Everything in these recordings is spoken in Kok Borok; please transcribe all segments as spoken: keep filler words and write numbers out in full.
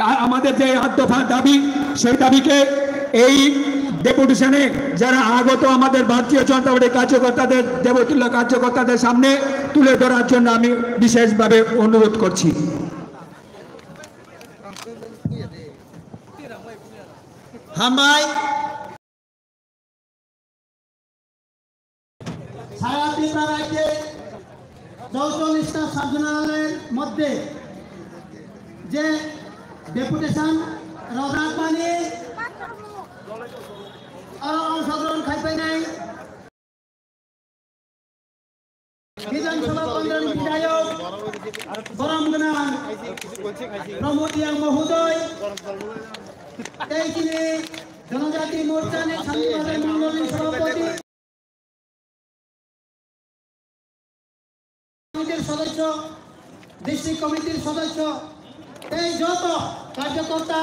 আর আমাদের যে আট দফা দাবি, সেই দাবিকে এই ডেপুটেশনে যারা আগত আমাদের ভারতীয় জনতা পার্টির কার্যকর্তাদের, দেবতুল্য কার্যকর্তাদের সামনে তুলে ধরার জন্য আমি বিশেষভাবে অনুরোধ করছি। Hambai. সারা ত্রিপুরা রাজ্যে চৌচল্লিশটা সাব জোনালের মধ্যে যে ডেপুটেশন রোজাক মানি অংশগ্রহণ খাইপাই নাই। বিধানসভা কেন্দ্রর বিধায়ক বরম গণাং প্রমোদ রিয়াং মহোদয়, তেইশিনি জনজাতি মোর্চানি সাংগঠনিক মণ্ডলীর সভাপতি, কমিটির সদস্য, ডিস্ট্রিক্ট কমিটির সদস্য, এই যত কার্যকর্তা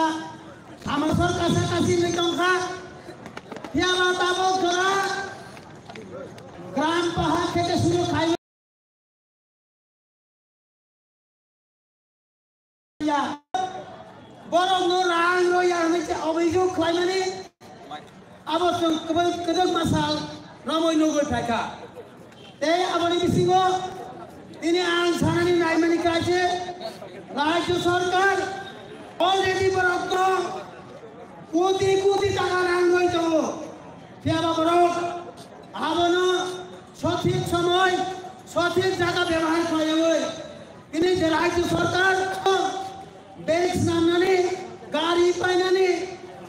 আমার কাছাকাছি নিতংখা, ইয়াবা তাবক জোড়া গ্রাম পাহাড় থেকে শুরু খাই Ya. Borok no rang rw ya hwnwi se obijok khlaimani abo chwng kwbang kwdwkma sal romwi nugwi phaikha. Tei aboni bisingo tini ang sanani naimani kha je Rajya Sarkar already borokno koti koti taka rang rwi tongo. Phiya ba borok abono sothik somoi, sothik jaga bebohar khlaiwi tini je Rajya Sarkar bag snamnani, gari painani,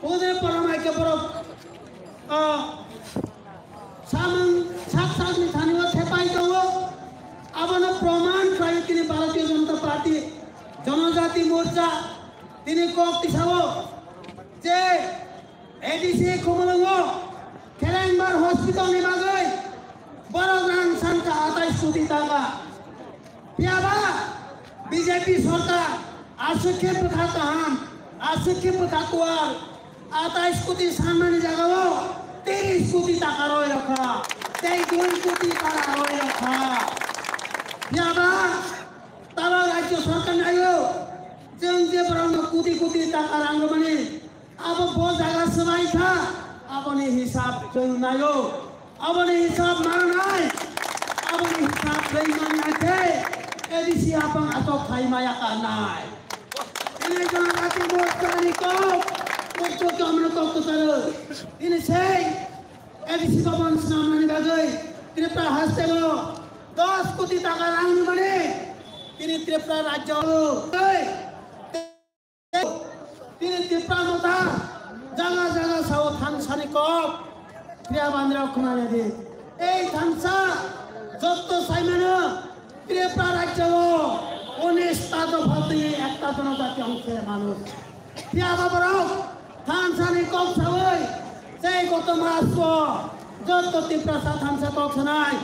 ode porom hai khe borok, ah, samung sak sakni thani o thepai tongo. Abono proman khlaiwi tini Bharatiya Janata Party, Janajati Morcha, tini kok tisao je A D C Khumulwngo Khelengbar hospital ni bagwi borok rang sankha atais koti taka. Phiya ba B J P sorkar aswk khe bwkha kaham, aswk khe bwkha kuar, atais koti sanmani jagao tris koti taka roi rokha, tei dui koti taka roi rokha. Phiya ba tamo Rajya Sorkar naio, chwng je borokno koti koti taka rang rwmani, abo bo jaga swbai kha, aboni hisab chwng naio. Aboni hisab manai, aboni hisab twi manai khe A D C apang atok khai maya ka nai. Ini Janajati Morcha ni kok, kok kok kok kok kok kok. Ini sei A D C bhaban snamnani bagwi Tripura hasteo dos koti taka rang rwmani tini Tripura rajyo tini Tripura motha jaga jaga sao thansani kok. Priya bandra khwnanadi ei thansa jotto saimano Tripura rajyo unis ta dopha twi ekta Janajati ongse manush. Phiya ba borok thansani kok sawi tei koto maso jotto Tiprasa thansa kok sanai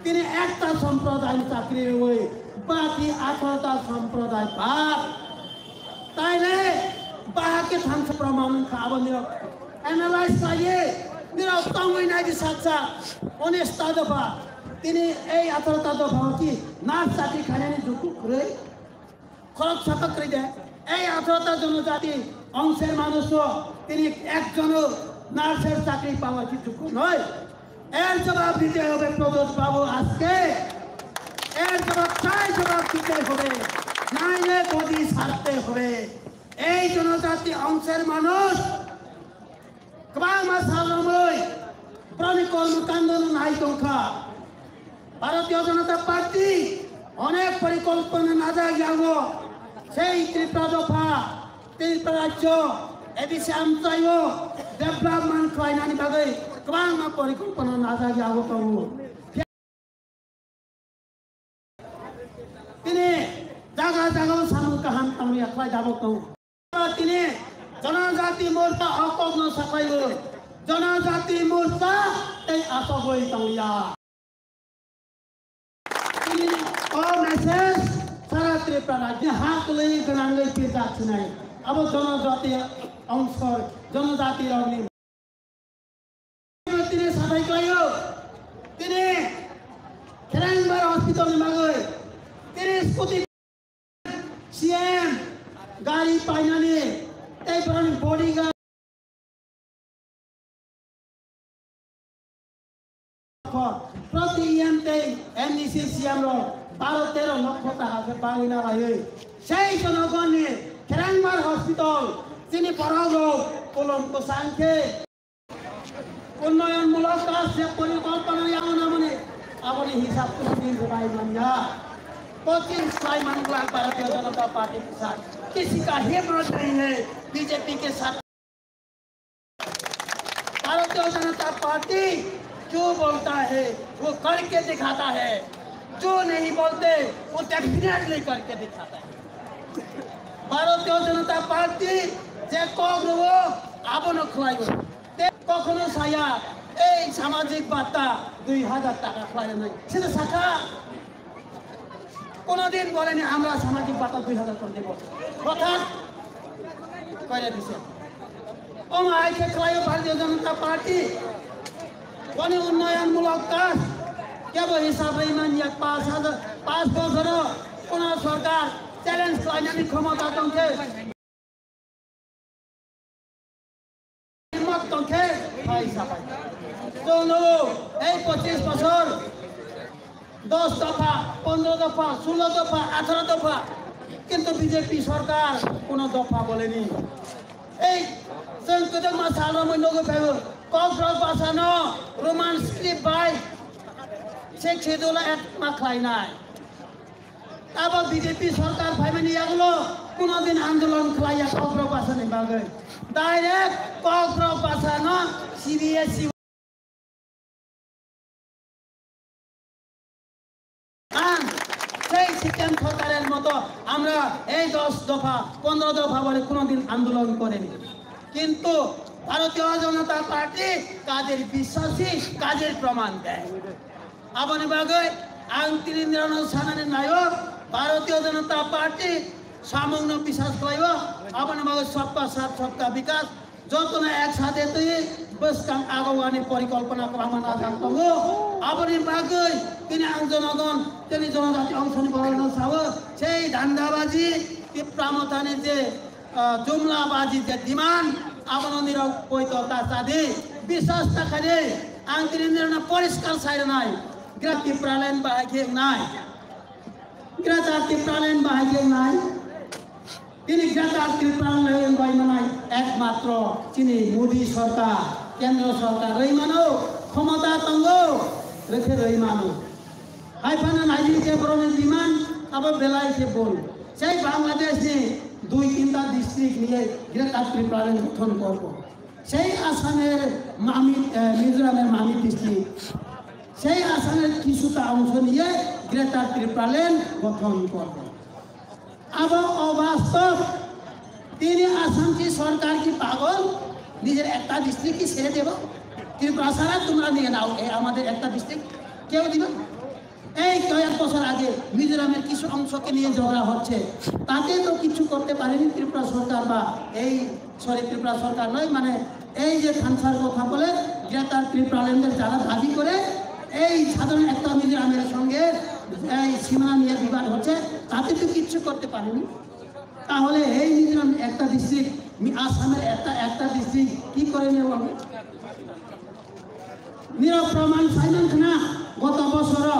tini ekta somprodayni chakri rwi baki atharo ta somproday bad. Taile bahai khe thansa proman wngkha abo nirok analyze khlaiwi nirok tongwi naidi saksa honest ta dopha tini ei atharo ta dopha ki nurse chakri khainani juku kwrwi. Khorok sakha kwrwi de, ei atharo ta Janajati ongser manuso tini ekjono nurse er chakri pawa ki juku noi. এর জবাব দিতে হবে প্রদ্যোৎ বাবু আজকে, এর জবাব তাই জবাব দিতে হবে, নাইলে গদি ছাড়তে হবে। এই জনজাতি অংশের মানুষ kwbangma salromwi borokni kormokandano nai tongkha. Bharatiya Janata Party onek porikolpona najak yago, sei Tripura dopha, Tripura rajyo, A D C amchaio development khlainani bagwi kwbangma porikolpona najak yago tongo. Tini jaga jaga o samung kaham tangya khlai dabok tongo. Tini Janajati Morcha o kokno saklaio. Janajati Morcha tei asogwi tongya. Tini o message sara Tripura rajyo ha kwlwi gwnangwi pirjak sinai. Abo Janajati ongsor, Janajati rokni. Tini sabai klaio. Tini Khelengbar hospital ni bagwi. Tini scooty C M gari paina Ani tei boroni bodyguard. Proti E M tei M D C C M rok baro tero lokho taka khe bangwi na laiwi. Sei jonogonni Kherangbar Hospital chini borok rok kolom kwchang khe unnoyon mulok kaj je porikolpona yago na mani aboni hisab kuno din rwbai manya. Coaching slai manglak Bharatiya Janata Party bwsa. Kisi ka himmat nahi hai B J P ke sath. Bharatiya Janata पार्टी जो बोलता है वो करके दिखाता है, जो नहीं बोलते वो डेफिनेटली करके दिखाता है। ভারতীয় জনতা পার্টি যে কগ্রহ আবনো খলাইব, তে কখনো সায়া এই সামাজিক বার্তা দুই হাজার টাকা খলাইব নাই, সেটা শাখা কোনোদিন বলেনি আমরা সামাজিক ভাতা দুই হাজার করে দেব। হঠাৎ করে দিছে। Omo hai khe khlaio Bharatiya Janata Party. Boni unnoyonmulok kaj kebo hisab rwimanya, পাঁচ হাজার, পাঁচ বছর কোনো সরকার challenge khlainani khomota tongkhe. Himmat tongkhe, hai sabai. Chwngno ei pochish bochor, dos dopha, pondro dopha, sulo dopha, atharo dopha, kintu B J P sorkar kono dopha boleni. Ei chwng kwdwkma salrokmwi nugwi phaio, Kokborok bwsano Roman script bai Sixth Schedule add ma khlainai. Abo B J P sorkar phaimani yagulo kuno din andolon khlaiya Kokborok bwsani bagwi. Direct Kokborok bwsano C B S E. Ang sei Sitem Sarkarer moto amra ei dos dopha, pondro dopha bole kuno din andolon koreni. Kintu Bharatiya Janata Party kajer biswasi, kajer proman de. Aboni bagwi ang tini nirano sanani naio, Bharatiya Janata Party samungno biswas khlaio, aboni bagwi sabka sath sabka bikas, jotono ek sate twi bwskang agowani porikolpona kwbangma najak tongo. Aboni bagwi tini ang jonogon, tini jonojati ongsoni borokno sao, sei dhandabaji, Tipra Mothani je ah, jumla baji je demand, abono nirok poito ta chadi, biswas ta khaidi, ang tini nirokno poriskar sai rwnai, Greater Tipraland bahai khe wngnai, Greater Tipraland bahai khe wngnai, tini Greater Tipraland bai manai ekmatro chini Modi sorkar, kendro sorkar rwi mano, khomota tongo, rwkhe rwi mano. Hai phano naidi je borokni demand abo belai khe bol. Sei Bangladesh ni dui tinta district niye Greater Tipraland gothon korbo. Sei Assam er Mamit, eh, Mizoram er Mamit district. Sei Assam er kisuta ongso niye Greater Tipraland gothon korbo. Abo obastob. Tini Assam ki sorkar ki pagol? Nijer ekta district ki sere debo? Tripura sara tumra niye nao, e amader ekta district keu dibo? এই কয়েক বছর আগে মিজোরামের কিছু অংশকে নিয়ে ঝগড়া হচ্ছে, তাতে তো কিছু করতে পারেনি ত্রিপুরা সরকার বা এই, সরি, ত্রিপুরা সরকার নয়, মানে এই যে থানসার কথা বলে গ্রেটার ত্রিপুরাল্যান্ডের যারা দাবি করে, এই সাধারণ একটা মিজোরামের সঙ্গে এই সীমানা নিয়ে বিবাদ হচ্ছে, তাতে তো কিচ্ছু করতে পারেনি। তাহলে এই মিজোরাম একটা ডিস্ট্রিক্ট, আসামের একটা, একটা ডিস্ট্রিক্ট কি করে নেব আমি? Nirok proman saiman khna, goto bosoro,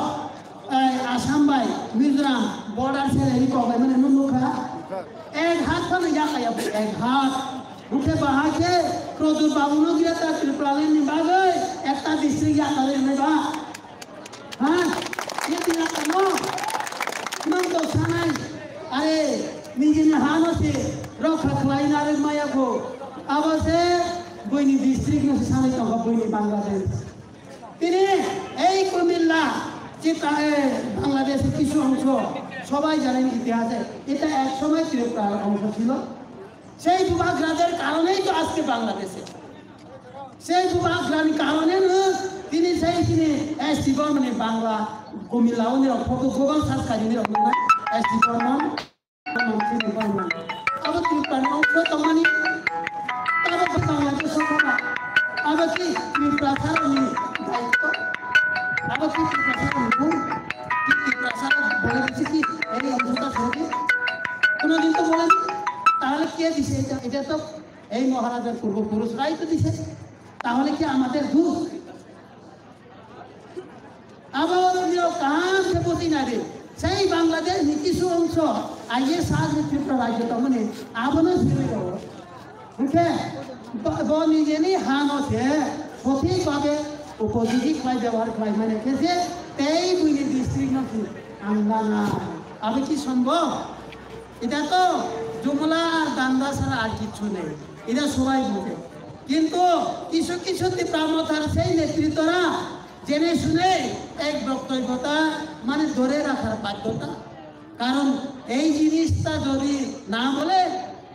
eh, Assam bai Mizoram border se reni kok bai mane nung nukha. Ek hat phano yakaya, ek hat. Bukhe bahai khe Pradyot Babu no Greater Tipraland ni bagwi ekta district yakaya nai ba. Ha? Ye tira kano? Nung to sanai. Are, nijini hano se rokha khlai narwk maya kho. Abo se buini district no se sanai tongkha buini Bangladesh. Tini ei Kumilla, চিটা-, এ, বাংলাদেশের কিছু অংশ সবাই জানেন ইতিহাসে, এটা এক সময় ত্রিপুরার অংশ ছিল। সেই বুবাগ্রাদের কারণেই তো আজকে বাংলাদেশে। সেই বুবাগ্রার কারণে না তিনি সেই তিনি এসটি বর্মনের বাংলা, কুমিল্লা, অন্য ফটো গোগল সার্চ কাহিনী রকম না, এসটি Barman, Abo Tripura ni ongkho tongmani, abo khe Bangladesh o kha, abo khe Tripura sara ni daitto, abo khe Tripura sara ni bhul, ki Tripura sara bole dise ki, ei ongkho ta sori, kono din to bole ni, tahole ke dise? এটা, এটা তো এই মহারাজার পূর্বপুরুষরাই তো দিছে। তাহলে কি আমাদের দোষ? আবার উনিও কাহান সে বুঝি না রে। সেই বাংলাদেশ নি কিছু অংশ আইএস আজ ত্রিপুরা রাজ্য তমনে আবনো ফিরে গেল। Hwnkhe bo, bo nijeni hano se sothik bhabe upojigi khlai, bebohar khlai mane khe je tei buini district no si ang nana. Abo ki sombhob? Eta to jumla ar danda sara ar kichu nei. Eta sobai buje. Kintu kisu kisu Tipra Mothar sei netritora jene sune ek boktobyo ta mane dore rakhar badhyota. কারণ এই জিনিসটা যদি না বলে,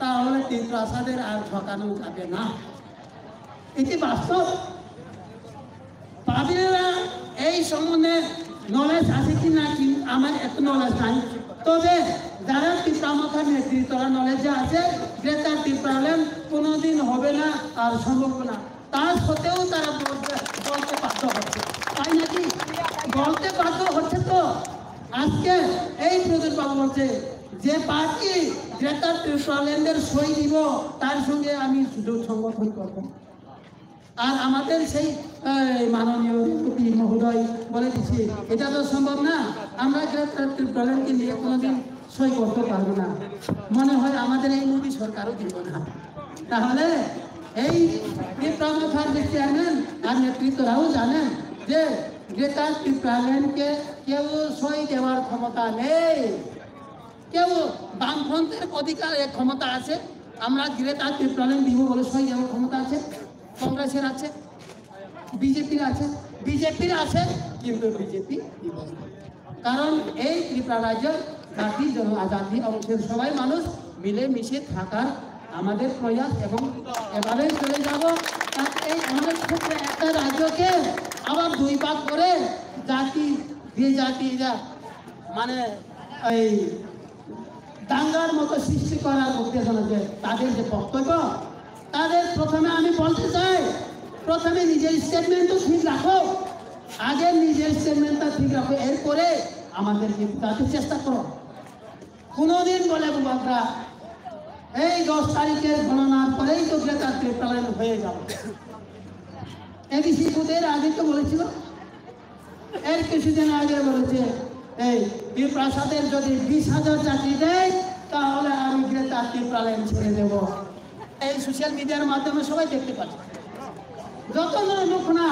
তাহলে তিপ্রাসাদের আর ঠকানো যাবে না। এটি বাস্তব। পাবিরা এই সম্বন্ধে নলেজ আছে কি না কি আমার এত নলেজ নাই। তবে যারা তিপ্রা মথার নেতৃত্বরা নলেজে আছে, গ্রেটার টিপ্রাল্যান্ড কোনোদিন হবে না, আর সম্ভব না। তা সত্ত্বেও তারা বলতে, বলতে বাধ্য হচ্ছে, তাই নাকি? বলতে বাধ্য হচ্ছে তো। আজকে এই প্রদীপ বাবু বলছে যে পার্টি গ্রেটার টিপ্রাল্যান্ডের সই দিব, তার সঙ্গে আমি জোট সংগঠন করব। আর আমাদের সেই, এই, মাননীয় রাষ্ট্রপতি মহোদয় বলে দিচ্ছে, এটা তো সম্ভব না, আমরা গ্রেটার টিপ্রাল্যান্ডকে নিয়ে কোনোদিন সই করতে পারবো না। মনে হয় আমাদের এই মোদী সরকারও দিব না। তাহলে এই টিপ্রা মথার যে চেয়ারম্যান আর নেতৃত্বরাও জানেন যে গ্রেটার টিপ্রাল্যান্ডকে কেউ সই দেওয়ার ক্ষমতা নেই। কেউ বামফ্রন্টের অধিকার, এ, ক্ষমতা আছে, আমরা গ্রেটার টিপ্রাল্যান্ড দিব বলে সই দেওয়ার ক্ষমতা আছে, কংগ্রেসের আছে, বিজেপির আছে, বিজেপির আছে, কিন্তু বিজেপি দিব না। কারণ এই ত্রিপুরা রাজ্যের জাতি, জনজাতি অংশের সবাই মানুষ মিলেমিশে থাকার আমাদের প্রয়াস এবং এভাবেই চলে যাব। তাতে এই অনেক ক্ষেত্রে একটা রাজ্যকে আবার দুই ভাগ করে জাতি, যে জাতি যা মানে এই দাঙ্গার মতো সৃষ্টি করার উদ্দেশ্য যে তাদের যে বক্তব্য, তাদের প্রথমে আমি বলতে চাই, প্রথমে নিজের স্টেটমেন্ট তো ঠিক রাখো, আগে নিজের স্টেটমেন্টটা ঠিক রাখো, এরপরে আমাদেরকে বুঝাতে চেষ্টা করো। কোনোদিন বলে বুবাকরা এই দশ তারিখের গণনার পরেই তো গ্রেটার টিপ্রাল্যান্ড হয়ে যাবে। এবিসি বুথের আগে তো বলেছিল, এর কিছুদিন আগে বলেছে, এই টিপ্রাসাদের যদি বিশ হাজার চাকরি দেয়, তাহলে আমি গ্রেটার টিপ্রাল্যান্ড ছেড়ে দেব। এই সোশ্যাল মিডিয়ার মাধ্যমে সবাই দেখতে পাচ্ছে। যত লোকনা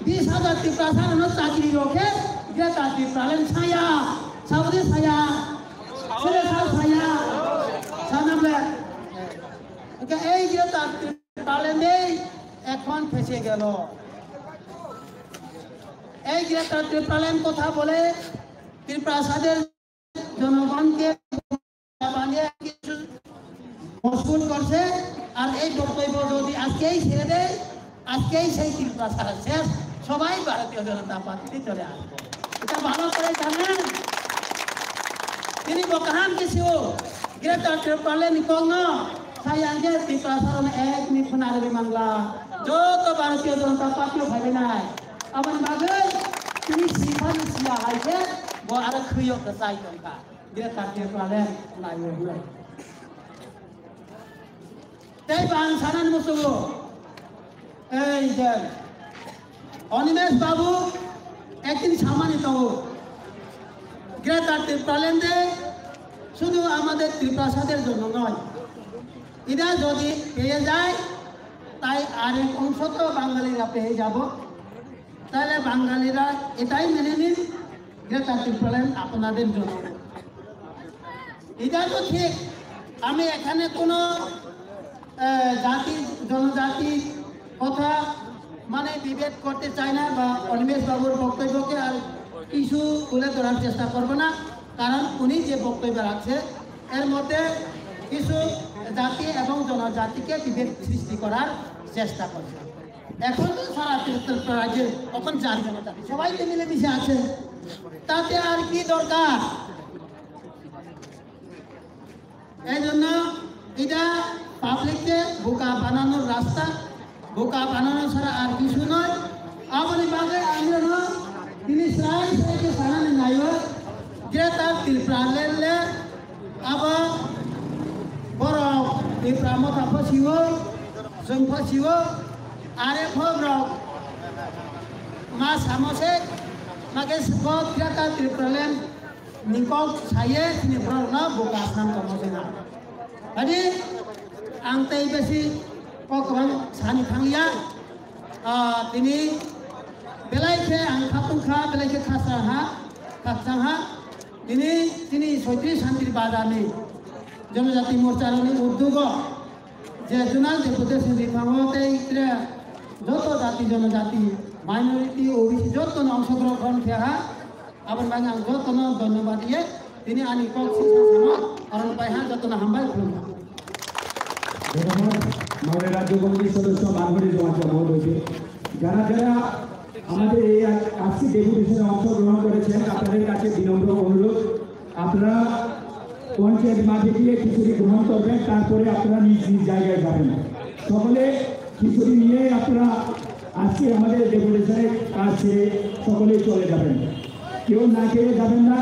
বিশ হাজার টিপ্রাসার চাকরি রোখে গ্রেটার টিপ্রাল্যান্ড ছায়া, সাউদি ছায়া, সুরেশাল ছায়া, সানামলে। এই গ্রেটার টিপ্রাল্যান্ডেই এখন ফেসে গেল। এই গ্রেটার টিপ্রাল্যান্ড কথা বলে টিপ্রাসাদের জনগণকে বানিয়ে কিছু মজবুত করছে। আর এই বক্তব্য যদি আজকেই ছেড়ে দেয়, আজকেই সেই টিপ্রাসারা শেষ, সবাই ভারতীয় জনতা পার্টিতে চলে আসবো। এটা ভালো করে জানেন। Tini bo kaham khe sio, Greater Tipraland ni kokno sai ang khe Tiprasa rokno ek minute phano arwi mangla. Joto Bharatiya Janata Party o phaiwi nai. Aboni bagwi tini siphani siya hai khe bo aro khwio kwchai tongkha. Greater Tipraland naiwi hwnwi. Tei bo ang sanani muchungo, ei je Animesh বাবু একদিন সামানি tongo, greater টিপ্রাল্যান্ডে শুধু আমাদের ত্রিপ্রাসাদের জন্য নয়, এটা যদি পেয়ে যায়, তাই আরেক অংশ তো বাঙালিরা পেয়ে যাব। তাহলে বাঙালিরা এটাই মেনে নিন, গ্রেটার টিপ্রাল্যান্ড আপনাদের জন্য। এটা তো ঠিক, আমি এখানে কোনো, আহ, জাতি, জনজাতি কথা মানে বিভেদ করতে চাই না বা অনিমেষ বাবুর বক্তব্যকে আর কিছু তুলে ধরার চেষ্টা করব না, কারণ উনি যে বক্তব্য রাখছে এর মধ্যে কিছু জাতি এবং জনজাতিকে বিভেদ সৃষ্টি করার চেষ্টা করছে। এখন তো সারা ত্রিপুরা রাজ্যে এখন জাতি জনজাতি সবাই তো মিলেমিশে আছে, তাতে আর কি দরকার? এই জন্য এটা পাবলিককে বোকা বানানোর রাস্তা, বোকা বানানো ছাড়া আর কিছু নয়। Aboni bagwi ang no tini srai srai khe sanani naio, Greater Tipraland le abo borok Tipra motha pho siwo, chwng pho siwo, are pho borok ma samo se, ma khe bo Greater Tipraland ni kok saye chini borok no buka snam tongmo se na. Adi ang tei besi kok kwbang sani thangya. Ah, tini belai khe ang khatung kha, belai khe khasa ha, khakchang ha. Tini chini Soitri Shantir Bazar ni Jonojati Morcha ni udyogo je zonal deputation riphango tei tre joto jati jonojati, minority, O B C joto no ongshogrohon khe ha. Aboni bagwi ang jotono dhonnobad diye, tini ani kok sisa samo, aron pai ha, jotono hambai khulumkha. ধন্যবাদ। মাননীয় রাজ্য কমিটির সদস্য মাননীয় জমাতিয়া মহোদয়কে। যারা যারা আমাদের এই আজ-, আজকে ডেপুটেশনে অংশগ্রহণ করেছেন, আপনাদের কাছে বিনম্র অনুরোধ, আপনারা পঞ্চায়েত মাঠে গিয়ে খিচুড়ি গ্রহণ করবেন, তারপরে আপনারা নিজ নিজ জায়গায় যাবেন। সকলে খিচুড়ি নিয়ে আপনারা আজকে আমাদের ডেপুটেশনের কাছে সকলেই চলে যাবেন। কেউ না খেয়ে যাবেন না।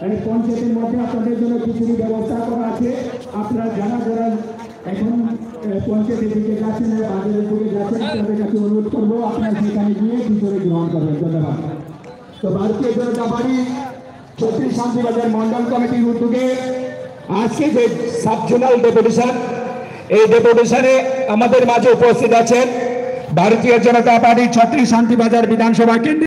এই পঞ্চায়েতের মধ্যে আপনাদের জন্য খিচুড়ি ব্যবস্থা করা আছে। আপনারা যারা যারা এখন, এ, পঞ্চায়েতের দিকে যাচ্ছেন না, বাজারের দিকে যাচ্ছেন, আপনাদের কাছে অনুরোধ করবো আপনারা সেখানে গিয়ে খিচুড়ি গ্রহণ করবেন। ধন্যবাদ। তো ভারতীয় জনতা পার্টি ছত্রিশ শান্তিবাজার মন্ডল কমিটির উদ্যোগে আজকে যে সাব জোনাল ডেপুটেশন, এই ডেপুটেশনে আমাদের মাঝে উপস্থিত আছেন ভারতীয় জনতা পার্টি ছত্রিশ শান্তিবাজার বিধানসভা কেন্দ্র